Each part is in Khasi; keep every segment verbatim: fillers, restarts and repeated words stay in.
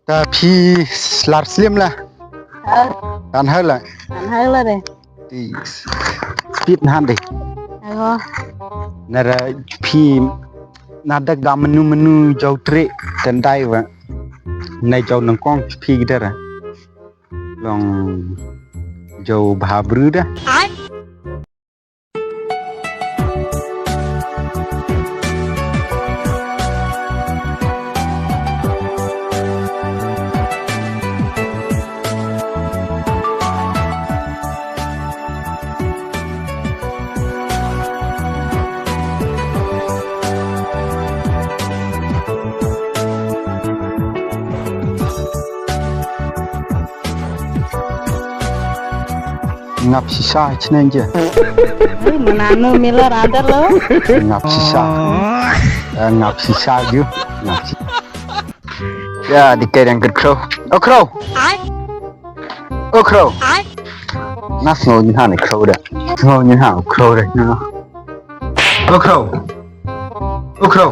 Ta phi lar slim la. Kan hal la. Kan hal la de. Ti speed han de. Ago. Nara phi na dak ga menu menu jau tre tendai wa. Na jau nangkong phi gidara. Long jau bha bru da. Ngap shisha chneng je. Mana no mila radar lo. Ngap shisha. Eh, ngap shisha ju. Ngap shisha. Ya, di kai dang ket crow. Oh, crow. Oh, crow. Nas ngo nyin han crow da. Ngo nyin han crow da. O crow. O crow.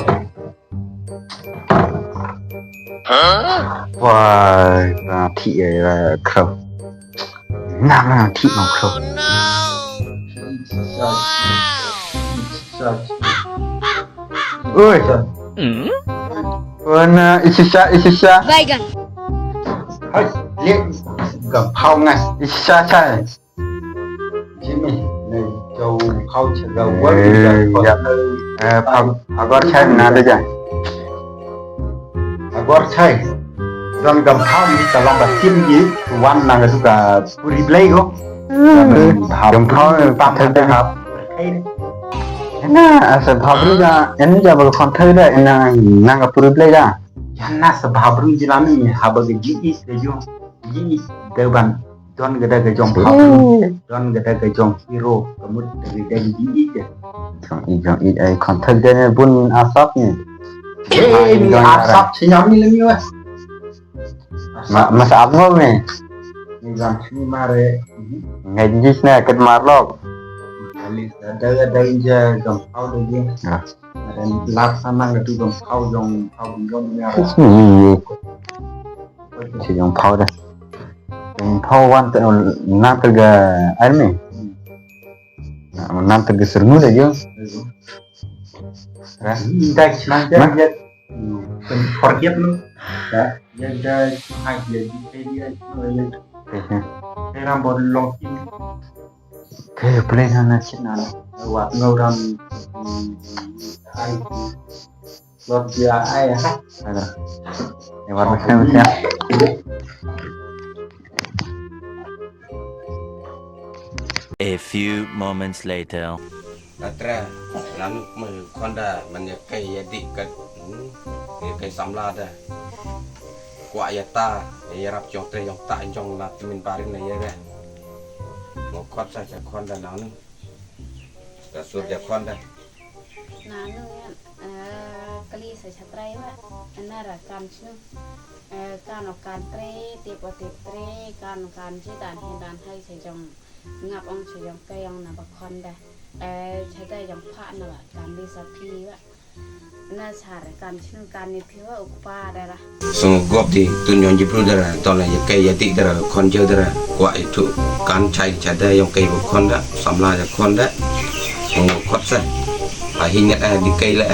Wah, na thi ya crow. Na na thi no crow. Oi. Wana ishisha ishisha. Hai, le. Gam phau ngai. Ishisha chai. Jimmy, ne jau phau chaga wan. Eh, phau agor chai na de ja. Agor chai. Don gam phau ni ka long ba tim ji wan na ga duka puri blei go. Gam phau pa thak de hap. Na asa bhabru ja en ja ba khon thai da en na nga puri blei da. Ya na sa bhabru ji la ni ha ba ga ji is de jo. Ji is de ban don ga da ga jong bhabru. Don ga da ga jong hero ka mut de ga ji is de. Jong i jong i ai khon thai de ne bun asap ni. Eh ni asap senyam ni le ni wa. Ma ma sa ap ngom ni. Ni jong ni mare. Ngai ji sna kat marlok. Ali da da da ja jong phau de ji. Ah. Ada lak sana ga tu jong phau jong phau jong ni. Sis ni. Si jong phau de. Jong phau wan te nan te ga army. Nan te ga sermu de jo. Dai nang ja ya. Forget lu. Ya ya dai hai ya di kai dia. Kai ram bor long. Kai play na na chin na. Wat ngau ram. Ai. Lot dia ai ha. Ada. Ya war mesti mesti. A few moments later. Atra, nanu me khonda man ya kai ya dik kat. Ya kai samla da. Kwah ya ta, ya rap jong tre jong ta jong na timin barin na ya ga. Mo khot sa ja khonda nanu. Ka sur ja khonda. Nanu ya, eh, kali sa chatrai wa. Nara kan chnu. Eh, kan o kan tre, tip o tip tre, kan o kan ji dan hin dan hai sa jong. Ngap ong cha jong kai ong na ba khon da. Eh, cha da jong pha na ba kan di sa phi ba. Na cha re kan chnu kan ni phi ba u kpa da ra. Sung gop di tun jong ji pru da ra ton la ya kai ya di da ra khon jo da ra. Kwah i tu kan chai cha da jong kai ba khon da. Samla ja khon da. Sung kot sa. A hi ngat a di kai la.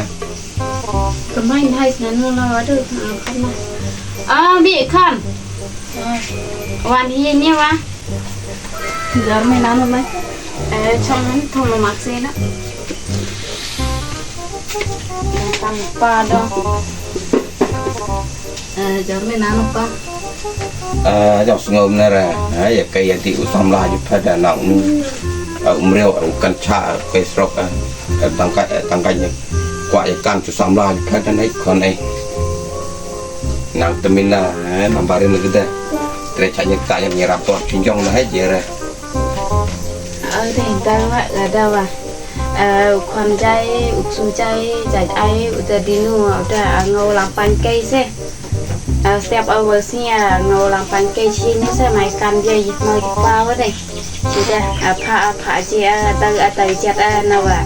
Kamai hai sna nu la wa du khon na. Ah, bi khon. Wan hi ni wa. Jor me nanu mai. Eh, chong han thong ma mak se na. Tam pa do. Eh, jor me nanu pa. Ah, jong sngom na ra. Ah, ya kai ya ti u samla ju pha da nang nu. Ah, umreo u kan cha kai srok ah. Tang kai tang kai ni. Kwah ya kan chu samla ju pha da nai khon ai. Nang temin na, eh, nambarin na gede. Tre cha ni ta ni rap to chinjong na hai jere. Ade, dawa, dawa. Eh, u khon jai, u ksu jai, jai ai, u da dinu, u da, eh, ngau lam pan kai se. Eh, step over si, eh, ngau lam pan kai si ni se, mai kan jai, yit mau yit pa wa dai. Ida, eh, pha, eh, pha ji, eh, tau, eh, tau jat, eh, na wa.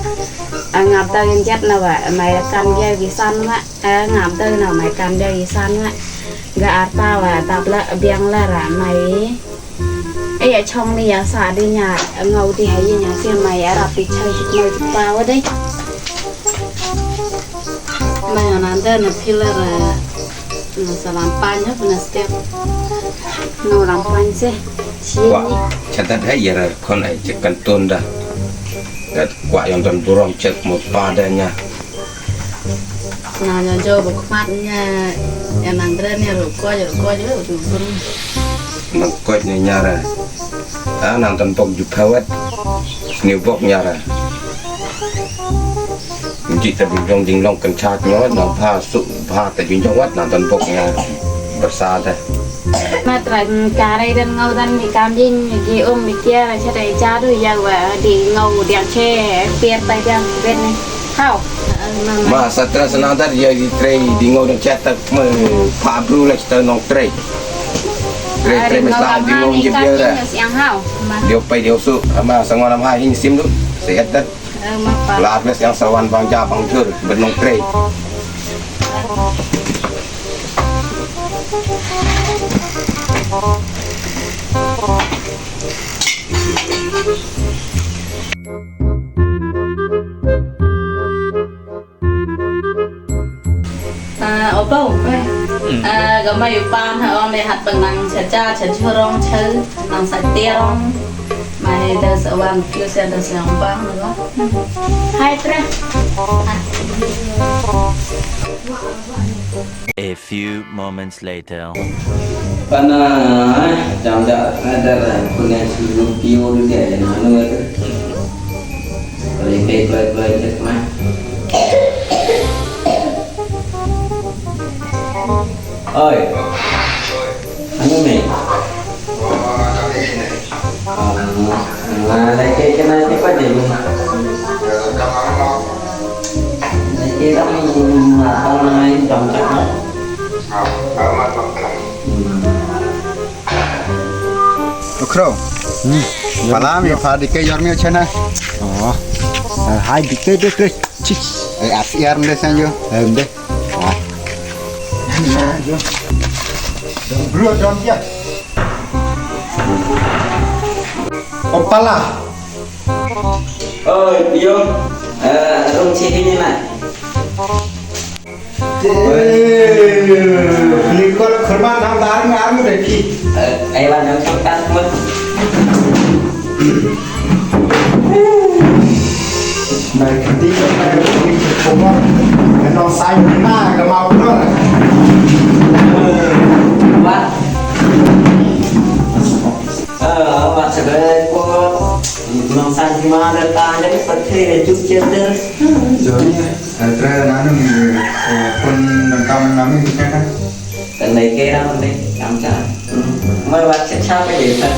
Eh, ngap tau yin jat na wa, mai kan jai wi san wa. Eh, ngam tau na mai kan dei san wa. Ga arta wa ta bla biang la ra mai. Ai ya chong ni ya sa di nya ngau di hai nya si mai arap di chai mai di pa wa dei. Mai ananda na pilar na salam panya puna step. No lam pan se. Chi Kwah ni. Chatat hai ya ra khon ai chek kan ton da. Kat kwah yang don burom chek mo pa da nya. Na nya jo ba khmat nya ya nang dra nya ru ko jo ko jo tu bun. Nang ko nya nya ra. Ah nang ton bok ju phawat. Ni bok nya ra. Ji ta jong jing long kan chat nyo nang pha su pha ta jing jong wat nang ton bok nya. Bersa da. Ma tra kare dan ngau dan mi kam jing mi ki um mi kia ra cha dai cha du ya wa di ngau diang che pier tai diang bet ni. Hau. Ma sa tra sa nang dar ya di trei di ngau dan chat tak me pha bru la chita nong trei. Trei trei mes la di ngau je biar da. Siang hau. Dio pai dio su ama sa ngau nam ha hin sim du. Sehat dat. Lar mes yang sawan bang ja bang jur benong trei. Ah, opa, opa. Ah, ga mai upa na ong le hat benang cha cha cha jurong cha nang sa terong. Mai da sa wan kyo sa da sa ong bang na ba. Hai tra. A few moments later. Pana jam ja ada ra kuna sulu pio dia na nu. Play play play play play. Oi. Anu ni. Ah, ah, lai ke kena cepat je. Lai ke dah matang nai jam tak. Hmm. Ukro. Hmm. Pala mi pha di ke yor mi chena. Oh. Hai di ke de kre. Chis. Eh, as yar nde san yo. Eh, nde. Bro, don ya. Opala. Oi, yo. Eh, rung sini ni, Mat. Ni kol kurban nam dar me armu de ki. Eh, ai wan nam kat mut. Mai kdi mai kdi ko mo. Ka nong sai ma ka mau ko. Wat. Ah, wat sebe ko. Nong sai ma da ta jadi pati de juk center. Joni. Atra nanu mi pun nangkam nami kan. Kan lai ke ram ni kam cha. Mai wat cha cha pe de ta.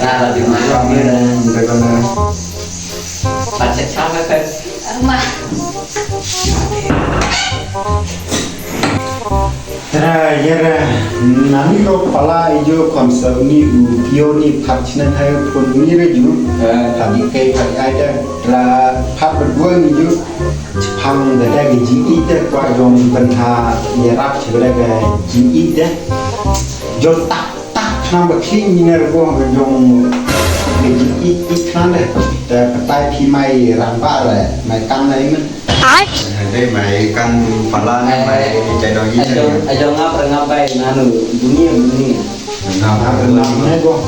Ra la di ma ram ni da. Wat cha cha pe pe. Ma. Tra yara nami lo pala ijo kon sa ni u pio ni phat chna thai pun ni re ju. Tadi kai phat ai da. Tra phat berdua ni ju. Chipang da da ga jingïeit da kwah jong pynha ïarap chibada ga jingïeit da. Jong tak tak khnang ba khlieh miner bong ga jong ga jingïeit ïeit khnang da. Da patai phi mai rangbah re mai kan na imen. Ai. Dei mai kan pala ne mai tai dong ïeit. Ajong ajong ngap re ngap bai nanu bunyi bunyi. Ngap re ngap ne bong.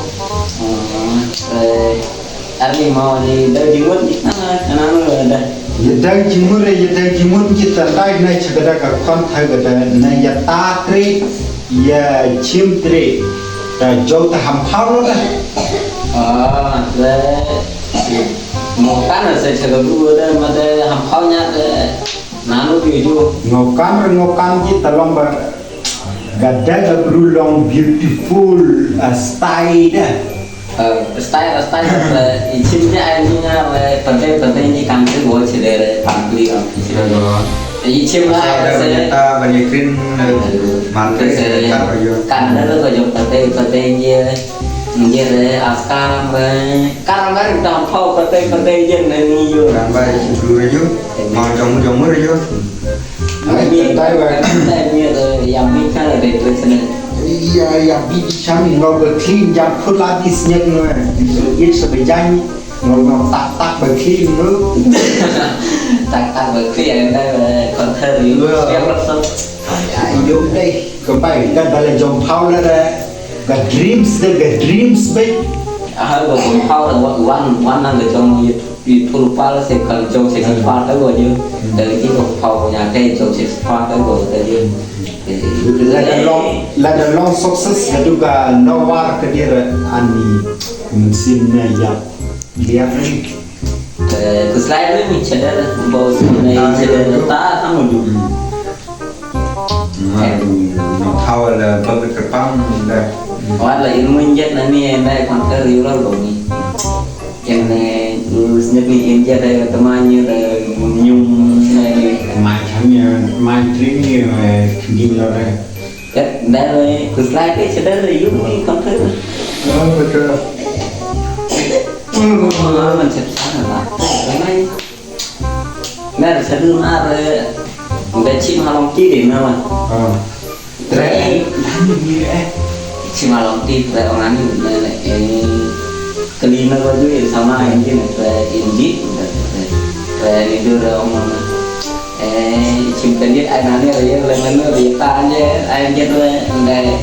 Arni mau ni dau jingmut ni. Ana no da. Ye dau jingmut ye dau jingmut kita dai nai chakada ka kon thai kada nai ya ta tre ya chim tre. Da jauh ta ham pau lo da. Ah, da. Mau kan sa chakada da mata ham pau nya da. Nanu video. Ngokan ngokan kita long ba. Gada ga bru long beautiful style da. Style style i chim ja ai ni nga le pade pade ni kan ke go chile re pangli ang chile. I chim la se ta bani krin man ke se ka yo. Kan da lo jo pade pade ye. Ye re askar re karang dari dam pau pade pade ye ne ni yo. Kan ba chim bru re yo. Ma jong jong re yo. Ai, tai ba. Tai mi da yang mi kan da tu sene. Ya, ya, bi, bi, shami, ngo ba clean, jam khut la di snyek ngo. It sa ba jang, ngo, ngo tak, tak ba clean, ngo. Tak, tak ba clean, anda, eh, contrary. Ya. Ya, yo, dai, ka bai, ka dala jong pau la da, ka dreams da, ka dreams bai. Ah, ka jong pau da, wan, wan, wan, nang ka jong, yo. Pi pulu pal se kal jong se pal ta go je. Dari ki ko pau nya te jong se pal ta go ta je. Lada long, lada long success ka tu ka no war ka dir ani mynsiem ne ya. Dia ni. Ku slide ni mi chadar bau ni chadar ta tamu ju. Nang thaw la bag ka pang da. Wala in mun jet na ni na kon ka riu la lo ni. Em ne, u snyek ni em ja da tama ni da nyum ne. Mai cham ni, mai tring ni, eh, kding lo da. Ya, da le, ku slide ke chedar le, yu ni kam thar. Oh, betul. Ah, man chet sana la. Mai. Mer chedar mar, eh, da chim halong ti de na la. Ah. Tre, eh, chim halong ti tre ong ani ne, eh, kali na ko ju sama engine tre engine tre ni du re ong na. Eh, chim kali ai nani re ye le menu re ta anje ai anje re ndai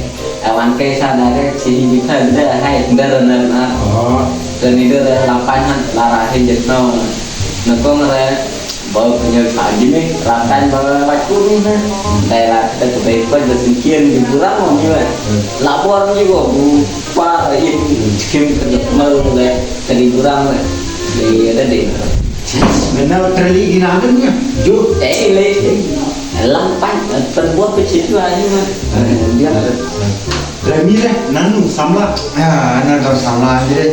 awan kai sa na re chi ni ta de hai ndar na na. Oh. Tre ni du re la pan han la ra hin je no. Na kong re Ba pynïaid sa jingmut, ratan ba ba kumi na. Dei la kita kubai kuat ba singkian di burang mo ni ba. La bor ni ko bu pa in kim ka mal ba ka di burang ba. Dei ada dei. Menal terli di nangan ni. Ju. Eh le. Lampan terbuat kecil tu aja mah. Dia. Remi re, nanu samla. Ah, ana don samla ni re.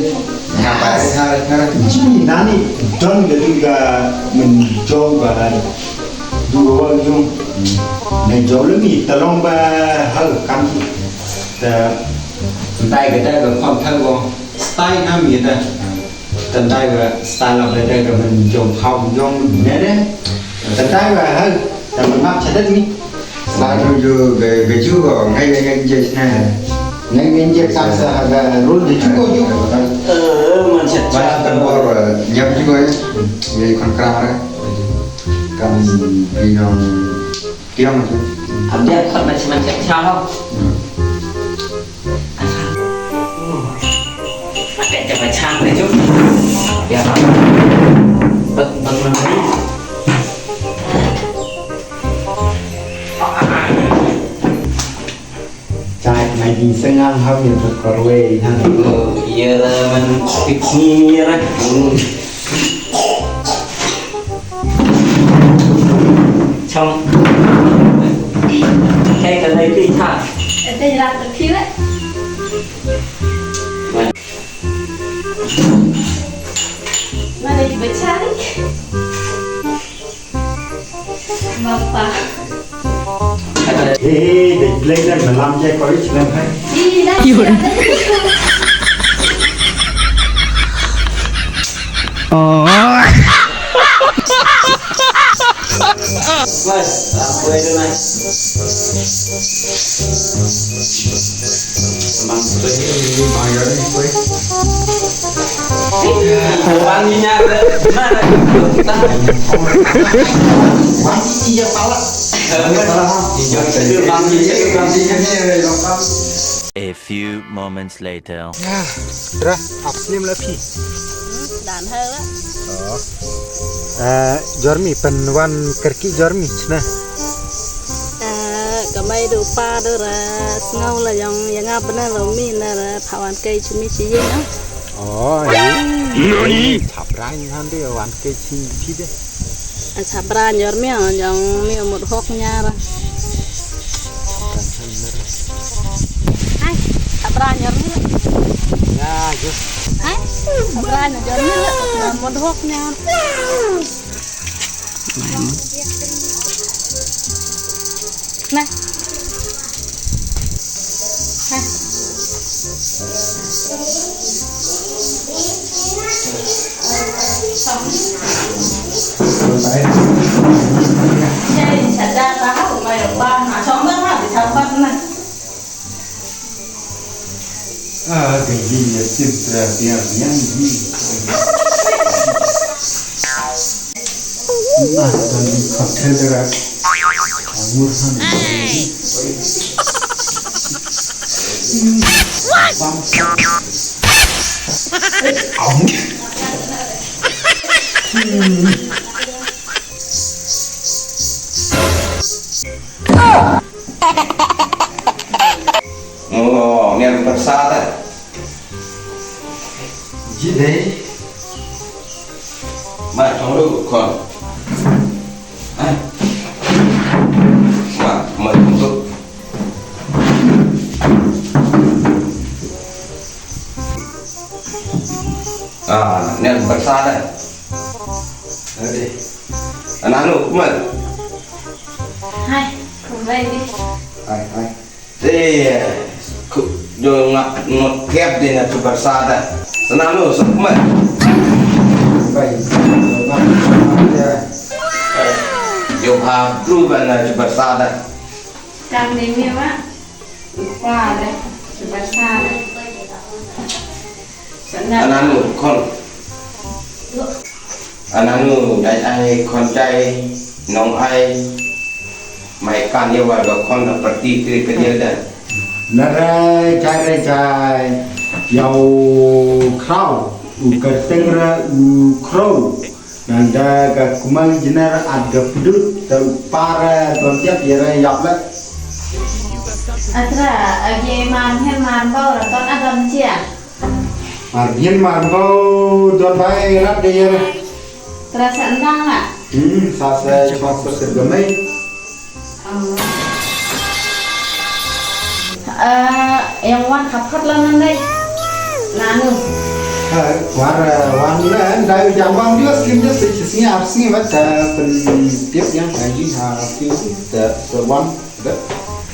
Nga pa re, nga re, nga re. Jimmy nani don ga du ga mynjong ba du ga wal jong. Ne jong le mi ta long ba hal kam ji. Ta ndai ga da ga kham thal go. Stai na mi da. Tendai ba style of the day ka mynjong phaw mynjong ne ne. Tendai ba hal ta mangap chadat ni. Ba ju ju ga ga ju go ngai ngai ngai je sna. Ngai ngai je kam sa ha ga rul de ju go ju. Eh, man chat ba chat. Ta bor nyap ju go. Ye kon kra ra. Kam binong tiang tu. Abia khot na chiman chat cha ho. Hmm. Ate jaba chang le ju. Ya. Bak bak na ni. Chai mai di sengang ham ya tu korwe ha. Oh, iya lah man pikni ya lah. Chong. Hey, kan dai pi cha. Ate rak ta phi le. Mana di bachari? Bapa. Hey, hey, de blender malam je koi chilem hai. Di na. Oh. Mas, aku itu mas. Semang seperti ini, bayar ini, boy. Wanginya ada, gimana? Wangi iya pala. Iya, wangi, iya, wangi. A few moments later. Dah, dah, ap nim la phi. Hmm, dan hai la. Oh. Eh, Jormi, pynwan kyrkieh Jormi, chna. Eh, kamai du pa du ra, sngew la yong, yang apa na lo mi na ra, phawan kai chumi chi ying, ah. Oh, nani? Chapran han de, wan kai chi phi de. Chapran yor mi, jong mi mut hok nyar. Hai, chapran yor mi. Ya, just. Hai, chapran yor mi, mut hok nyar. Nah. Nah. Jadi, sadar lah, aku main apa, nah, contoh lah, bisa apa, nah. Ka yi ya tip tra biar yang yi. Nah, dan di hotel dera. Ngur han. What? Oh, ngan bersada. Ji dei. Ma chong ru kon. Ai. Ma, ma chong ru. Ah, ngan bersada. Ade. Anak anu, kumne? Hai, kumne ni. Hai, hai. Te, ku, do nga, ngot tiap din na chubar sada. Sana lo, sukma. Bai, do nga, ya. Yo ha, tu ba na chubar sada. Tang ni mi wa. Wa da, chubar sada. Sana. Anak anu, kon. Anak anu, dai ai khon jai, nong ai, mai kan ïa wa da khon da parti kri kri da. Nare jai re jai, ïa u khraw, u kyrteng re u khraw. Nang da ka kumang jiner at ka pdut, da u para don tiap ïa re ïap le. Atra, agi man hen man bau ra ton adam chia. Mar bien mar bau don bai rat de yer. Terasa endang lah. Hmm, sa sa chwa sa sa gamai. Eh, yang wan kaphat lah nangai. Nanu. Ha, war, eh, wan lah, dai jam wan dia skim dia sih sih ar sih wat, eh, pen tip yang lagi ha sih, eh, wan.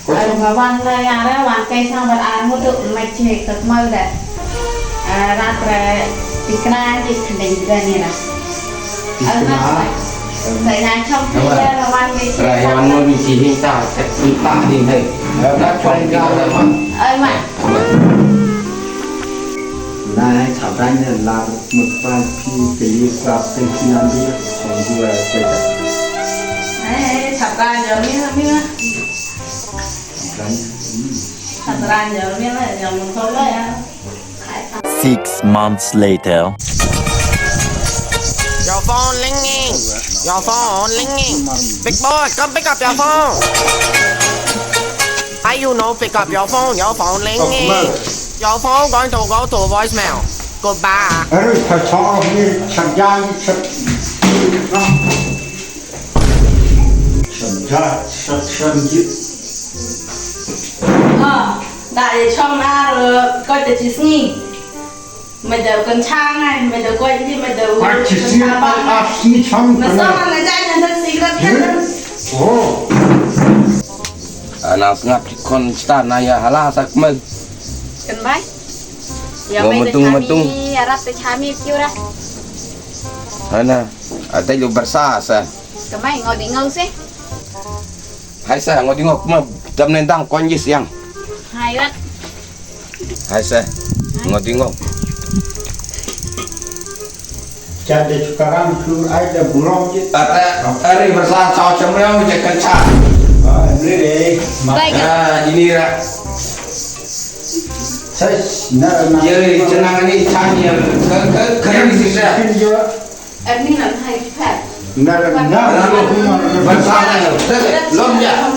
Ar ba wan la ïa ra wan kai sang bad ar mutu mai che ka kmau da. Ar ra tra tikna ki khendeng da ni ra. Tikna. Ar ma sa ïa chong ki ïa ra wan mai che. Ra ïa wan mai che hi ta ta ki ta ni hai. Ra chong ki ra wan. Ai ma. Nai chap rai ne la mut pa phi ke li sa pe ki nan di chong du ra pe ta. Ai chap rai jong mi mi. Six months later. Your phone ringing. Your phone ringing. Big boy, come pick up your phone. Why you no pick up your phone? Your phone ringing. Your phone going to go to voicemail. Goodbye. Ơ, phải cho ông đi chặt da đi chặt. Chặt da, chặt, chặt gì? Ờ, đại để cho mà, ờ, coi để chị Sngi. Mày đừng còn chang này, mày đừng coi gì, mày đừng. Ai chỉ xin ai xin chang. Mày sao mà mày dạy nhân dân xin ra biết. Ồ. Ana sngap khon sta na ïa hala sa kmen. Kan bai. Ïa bai metung metung. Arab te chami kiu ra. Ana, ada lu bersa sa. Kamai ngau di ngau se. Hai sa ngau di ngau kma dam nendang kon yis yang. Hai rat. Hai sa. Ngau di ngau. Cha de chukaram chu ai de bulong ji. Ata ari bersa chao chamreo je kan cha. Ah, ni de. Ma. Baik. Ah, ini ra. Sai na na. Ye, jenang ni chan ye. Ke ke ke ni sisa. Ermi nan hai phat. Na na na. Ban sa na. Lom ya.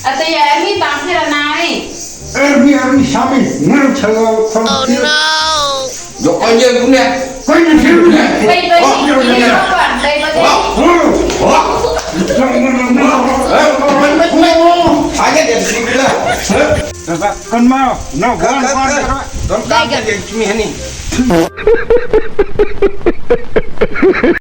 Ata ya ermi tang phi ra nai. Ermi ermi sami nang chalo kon. Oh no. Yo kon ye punya. Kon ye punya. Bai bai. Oh, ni punya. Bai bai. Oh. Oh. Aja dia sini lah. Kan mau, no, kan, kan, kan. Don kan dia cumi ni.